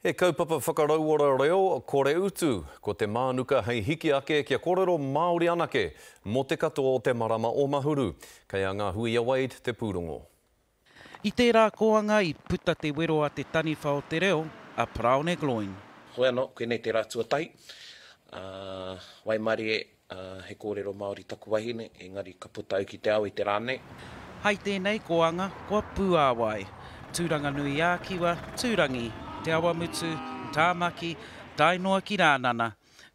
He kaupapa whakarauora reo kore utu, ko te mānuka hei hiki ake kia kōrero Māori anake mō te katoa o te marama o Mahuru. Kei a Ngāhuia Wade te pūrongo. I tērā kōanga i puta te wero a te taniwha o te reo, a Paraone Gloyne. Hoi anō, koinei te rā tuatahi, ā, waimarie, Ā, he kōrero Māori taku wahine, engari ka puta au ki te ao i te rā nei. Hai tēnei kōanga kua pūāwai. Tūranganui-ā-Kiwa, Tūrangi, Te Awamutu, Tāmaki, tae noa ki Rānana.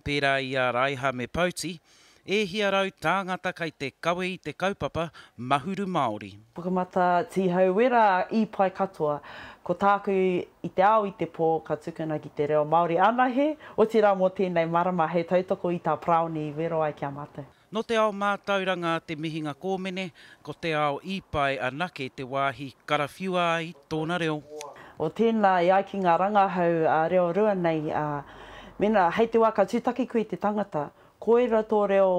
Pērā i a Raiha me Pouti, e hia rau tāngata kai te kawe i te kaupapa Mahuru Māori. Pukamata, Tīhau wera, i pai katoa. Ko tāku i te ao i te pō ka tukuna ki te reo Māori anahe, otirā mō tēnei marama hei tautoko i tā Paraone i wero ai ki a mātou. Nō te ao mātauranga te mihinga kōmene, ko te ao īpae anake te wāhi karawhiua ai tōna reo. O tēnā, e ai ki ngā rangahau reo rua nei, mēnā hei te wā ka tūtaki koe i te tangata, Koira tō reo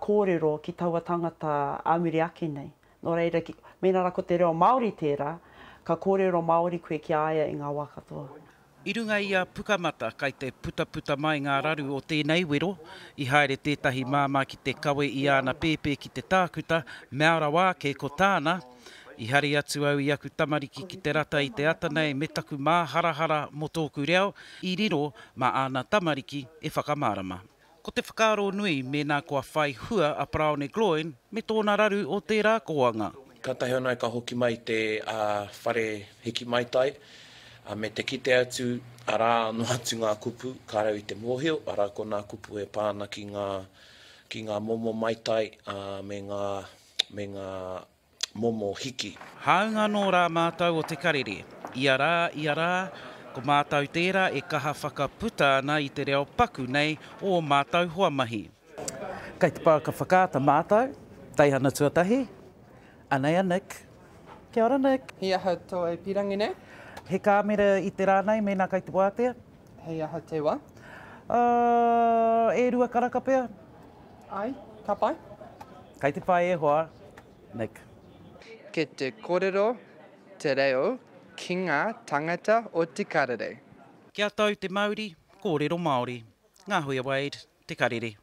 kōrero ki taua tangata ā muri ake nei. Nō reira, mēnā rā ko te reo Māori tērā, ka kōrero Māori koe ki a ia i ngā wā katoa. I runga i a Pukamata kai te putaputa mai ngā raru o tēnei wero, i haere tētahi māmā ki te kawe i āna pēpē ki te tākuta, mea rawa ake ko tāna, I hari atu au i aku tamariki ki te rata i te ata nei me taku māharahara mō tōku reo, i riro mā āna tamariki e whakamārama. Ko te whakaaro nui mēnā kua whai hua a Paraone Gloyne me tōna raru o tērā kōanga. Kātahi anō ka hoki mai te whare hiki maitai, me te kite atu arā anō atu ngā kupu kāre au i te mōhio, arā ko nā kupu e pā ana ki ngā, ki ngā momo maitai me ngā, me ngā momo hiki. Hāunga anō rā mātou o Te Karere, ia rā, ia rā, ko mātou tērā e kaha whakaputa ana i te reo paku nei o ō mātou hoamahi. Kei te pouaka whakaata mātou, teihana tuatahi, anei a Nick. Kia ora Nick. He aha tō e pīrangi nei? He kāmera i te rā nei mēnā kei te wātea. Hei aha te wā? Uh, e rua karaka pea. Ai, ka pai. Kei te pai e hoa, Nick. Ke te korero te reo ki nga tangata o Te Karere. Kia tau te mauri, kōrero Māori. Ngāhuia Wade, Te Karere.